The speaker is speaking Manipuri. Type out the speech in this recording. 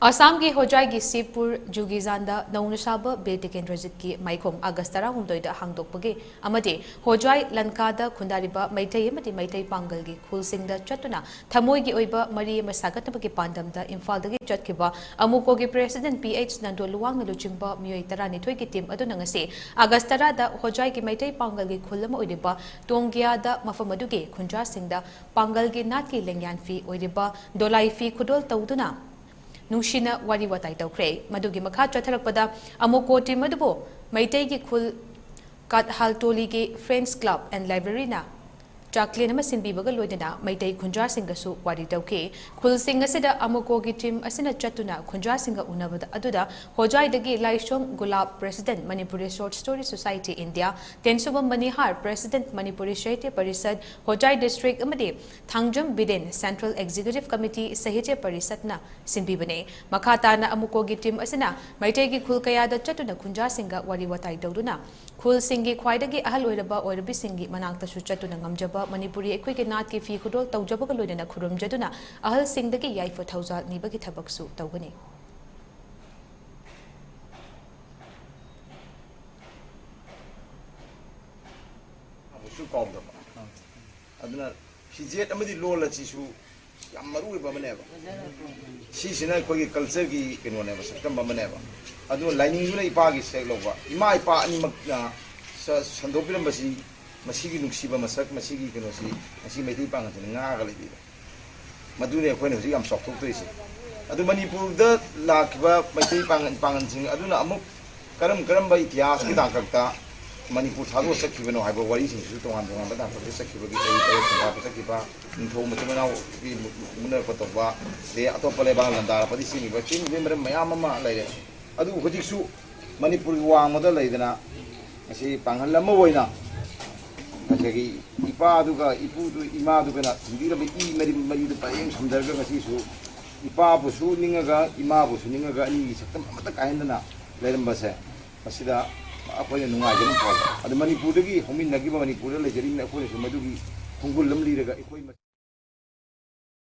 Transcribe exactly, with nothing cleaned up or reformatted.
ꯑꯁꯥꯝꯒꯤ ꯍꯣꯖꯥꯏꯒꯤ ꯁꯤꯕꯄꯨꯔ ꯖꯨꯒꯤꯖꯥꯟꯗ ꯅꯧꯅ ꯁꯥꯕ ꯕꯤꯔ ꯇꯤꯀꯦꯟꯗ꯭ꯔꯖꯤꯠꯀꯤ ꯃꯥꯏꯈꯣꯝ ꯑꯥꯒꯁ ꯇꯔꯥꯍꯨꯝꯗꯣꯏꯗ ꯍꯥꯡꯗꯣꯛꯄꯒꯤ ꯑꯃꯗꯤ ꯍꯣꯖꯥꯏ ꯂꯟꯀꯥꯗ ꯈꯨꯟꯗꯥꯔꯤꯕ ꯃꯩꯇꯩ ꯑꯃꯗꯤ ꯃꯩꯇꯩ ꯄꯥꯡꯒꯜꯒꯤ ꯈꯨꯜꯁꯤꯡꯗ ꯆꯠꯇꯨꯅ ꯊꯃꯣꯏꯒꯤ ꯑꯣꯏꯕ ꯃꯔꯤ ꯑꯃ ꯁꯥꯒꯠꯅꯕꯒꯤ ꯄꯥꯟꯗꯝꯗ ꯏꯝꯐꯥꯜꯗꯒꯤ ꯆꯠꯈꯤꯕ ꯑꯃꯨꯀꯣꯒꯤ ꯄ꯭ꯔꯦꯁꯤꯗꯦꯟꯠ ꯄꯤ ꯑꯩꯆ ꯅꯟꯗꯣ ꯂꯨꯋꯥꯡꯅ ꯂꯨꯆꯤꯡꯕ ꯃꯤꯑꯣꯏ ꯇꯔꯥꯅꯤꯊꯣꯏꯒꯤ ꯇꯤꯝ ꯑꯗꯨꯅ ꯉꯁꯤ ꯑꯥꯒꯁ ꯇꯔꯥꯗ ꯍꯣꯖꯥꯏꯒꯤ ꯃꯩꯇꯩ ꯄꯥꯡꯒꯜꯒꯤ ꯈꯨꯜ ꯑꯃ ꯑꯣꯏꯔꯤꯕ ꯇꯣꯡꯒꯤꯌꯥꯗ ꯃꯐꯝ ꯑꯗꯨꯒꯤ ꯈꯨꯟꯖꯥꯁꯤꯡꯗ ꯄꯥꯡꯒꯜꯒꯤ ꯅꯥꯠꯀꯤ ꯂꯦꯡꯌꯥꯟ ꯐꯤ ꯑꯣꯏꯔꯤꯕ ꯗꯣꯂꯥꯏ ꯐꯤ ꯈꯨꯗꯣꯜ ꯇꯧꯗꯨꯅ ꯅꯨꯡꯁꯤꯅ ꯋꯥꯔꯤ ꯋꯥꯇꯥꯏ ꯇꯧꯈ꯭ꯔꯦ꯫ ꯃꯗꯨꯒꯤ ꯃꯈꯥ ꯆꯠꯊꯔꯛꯄꯗ ꯑꯃꯨꯀꯣ ꯇꯤꯝ ꯑꯗꯨꯕꯨ ꯃꯩꯇꯩꯒꯤ ꯈꯨꯜ ꯀꯠꯍꯥꯜꯇꯣꯂꯤꯒꯤ Friends Club and Library ꯅ ꯆꯥꯛꯂꯦꯟ ꯑꯃ ꯁꯤꯟꯕꯤꯕꯒ ꯂꯣꯏꯅꯅ ꯃꯩꯇꯩ ꯈꯨꯟꯖꯥꯁꯤꯡꯒꯁꯨ ꯋꯥꯔꯤ ꯇꯧꯈꯤ꯫ ꯈꯨꯜꯁꯤꯡ ꯑꯁꯤꯗ ꯑꯃꯨꯀꯣꯒꯤ ꯇꯤꯝ ꯑꯁꯤꯅ ꯆꯠꯇꯨꯅ ꯈꯨꯟꯖꯥꯁꯤꯡꯒ ꯎꯅꯕꯗ ꯑꯗꯨꯗ ꯍꯣꯖꯥꯏꯗꯒꯤ Laishom Gulap, president, Manipuri short story society India, Tensubam Manihar, president, Manipuri Sahitya Parishad Hojai district ꯑꯃꯗꯤ Thangjam Biren, central executive committee Sahitya ꯄꯔꯤꯁꯠꯅ ꯁꯤꯟꯕꯤꯕꯅꯤ꯫ ꯃꯈꯥ ꯇꯥꯅ ꯑꯃꯨꯀꯣꯒꯤ ꯇꯤꯝ ꯑꯁꯤꯅ ꯃꯩꯇꯩꯒꯤ ꯈꯨꯜ ꯀꯌꯥꯗ ꯆꯠꯇꯨꯅ ꯈꯨꯟꯖꯥꯁꯤꯡꯒ ꯋꯥꯔꯤ ꯋꯥꯇꯥꯏ ꯇꯧꯗꯨꯅ ꯈꯨꯜꯁꯤꯡꯒꯤ ꯈ꯭ꯋꯥꯏꯗꯒꯤ ꯑꯍꯜ ꯑꯣꯏꯔꯕ ꯑꯣꯏꯔꯕꯤꯁꯤꯡꯒꯤ ꯃꯅꯥꯛꯇꯁꯨ ꯆꯠꯇꯨꯅ ꯉꯝꯖꯕ ꯃꯅꯤꯄꯨꯔꯤ ꯑꯩꯈꯣꯏꯒꯤ ꯅꯥꯠꯀꯤ ꯐꯤ ꯈꯨꯗꯣꯜ ꯇꯧꯖꯕꯒ ꯂꯣꯏꯅꯅ ꯈꯨꯔꯨꯝꯖꯗꯨꯅ ꯑꯍꯜꯁꯤꯡꯗꯒꯤ ꯌꯥꯏꯐ ꯊꯧꯖꯥꯜ ꯅꯤꯕꯒꯤ ꯊꯕꯛꯁꯨ ꯇꯧꯒꯅꯤ꯫ ꯑꯃꯨꯛꯁꯨ ꯀꯥꯎꯗꯕ꯫ ꯑꯗꯨꯅ ꯐꯤꯖꯦꯠ ꯑꯃꯗꯤ ꯂꯣꯜ ꯑꯁꯤꯁꯨ ꯌꯥꯝ ꯃꯔꯨ ꯑꯣꯏꯕ ꯑꯃꯅꯦꯕ꯫ ꯁꯤꯁꯤꯅ ꯑꯩꯈꯣꯏꯒꯤ ꯀꯜꯆꯔꯒꯤ ꯀꯩꯅꯣꯅꯦꯕ, ꯁꯛꯇꯝ ꯑꯃꯅꯦꯕ꯫ ꯑꯗꯨꯒ ꯂꯥꯏꯅꯤꯡꯗꯨꯅ ꯏꯄꯥꯒꯤ ꯁꯦꯛ ꯂꯧꯕ, ꯏꯃꯥ ꯏꯄꯥ ꯑꯅꯤꯃꯛꯅ ꯁ-, ꯁꯟꯗꯣꯛꯄꯤꯔꯝꯕꯁꯤ, ꯃꯁꯤꯒꯤ ꯅꯨꯡꯁꯤꯕ ꯃꯁꯛ, ꯃꯁꯤꯒꯤ ꯀꯩꯅꯣꯁꯤ ꯉꯁꯤ ꯃꯩꯇꯩ ꯄꯥꯉꯜꯁꯤꯅ ꯉꯥꯛꯑꯒ ꯂꯩꯕꯤꯕ꯫ ꯃꯗꯨꯅꯤ ꯑꯩꯈꯣꯏꯅ ꯍꯧꯖꯤꯛ ꯌꯥꯝ ꯆꯥꯎꯊꯣꯛꯇꯣꯏꯁꯦ꯫ ꯑꯗꯨ ꯃꯅꯤꯄꯨꯔꯗ ꯂꯥꯛꯈꯤꯕ ꯃꯩꯇꯩ ꯄꯥꯉꯜ, ꯄꯥꯉꯜꯁꯤꯡ ꯑꯗꯨꯅ ꯑꯃꯨꯛ ꯀꯔꯝ ꯀꯔꯝꯕ ꯏꯇꯤꯍꯥꯁꯀꯤ ꯇꯥꯡꯀꯛꯇ ꯃꯅꯤꯄꯨꯔ ꯊꯥꯗꯣꯛꯑ ꯆꯠꯈꯤꯕꯅꯣ ꯍꯥꯏꯕ ꯋꯥꯔꯤꯁꯤꯡꯁꯤꯁꯨ ꯇꯣꯉꯥꯟ ꯇꯣꯉꯥꯟꯕ ꯇꯥꯡꯀꯛꯇ ꯆꯠꯈꯤꯕꯒꯤ ꯆꯍꯤ ꯇꯔꯦꯠ ꯁꯪꯒꯥꯕ ꯆꯠꯈꯤꯕ, ꯅꯤꯡꯊꯧ ꯃꯆꯤꯟ ꯃꯅꯥꯎꯒꯤ ꯃꯨ-, ꯃꯨꯛꯅꯔꯛꯄ ꯇꯧꯕ, ꯑꯗꯩ ꯑꯇꯣꯞꯄ ꯂꯩꯕꯥꯛ ꯂꯟꯗꯥꯔꯛꯄꯗ ꯆꯦꯟꯈꯤꯕ, ꯆꯦꯟꯈꯤꯕꯒꯤ ꯃꯔꯝ ꯃꯌꯥꯝ ꯑꯃ ꯂꯩꯔꯦ꯫ ꯑꯗꯨꯕꯨ ꯍꯧꯖꯤꯛꯁꯨ ꯃꯅꯤꯄꯨꯔꯒꯤ ꯋꯥꯡꯃꯗ ꯂꯩꯗꯅ ꯉꯁꯤ ꯄꯥꯡꯒꯜ ꯑꯃ ꯑꯣꯏꯅ ꯉꯁꯥꯏꯒꯤ ꯏꯄꯥꯗꯨꯒ ꯏꯄꯨꯗꯨ ꯏꯃꯥꯗꯨꯒꯅ ꯊꯝꯕꯤꯔꯝꯕ ꯏ ꯃꯔꯤ ꯃꯔꯤꯗꯨ ꯄꯔꯦꯡ ꯁꯝꯊꯔꯒ ꯉꯁꯤꯁꯨ ꯏꯄꯥꯕꯨꯁꯨ ꯅꯤꯡꯉꯒ ꯏꯃꯥꯕꯨꯁꯨ ꯅꯤꯡꯉꯒ ꯑꯅꯤꯒꯤ ꯁꯛꯇꯝ ꯑꯃꯠꯇ ꯀꯥꯏꯍꯟꯗꯅ ꯂꯩꯔꯝꯕꯁꯦ, ꯃꯁꯤꯗ ꯑꯩꯈꯣꯏꯅ ꯅꯨꯡꯉꯥꯏꯖꯕ ꯐꯥꯎꯏ꯫ ꯑꯗꯨ ꯃꯅꯤꯄꯨꯔꯗꯒꯤ ꯍꯧꯃꯤꯟꯅꯈꯤꯕ, ꯃꯅꯤꯄꯨꯔꯗ ꯂꯩꯖꯔꯤꯕ ꯑꯩꯈꯣꯏꯅꯁꯨ ꯃꯗꯨꯒꯤ ꯈꯣꯡꯒꯨꯜ ꯑꯃ ꯂꯤꯔꯒ ꯑꯩꯈꯣꯏ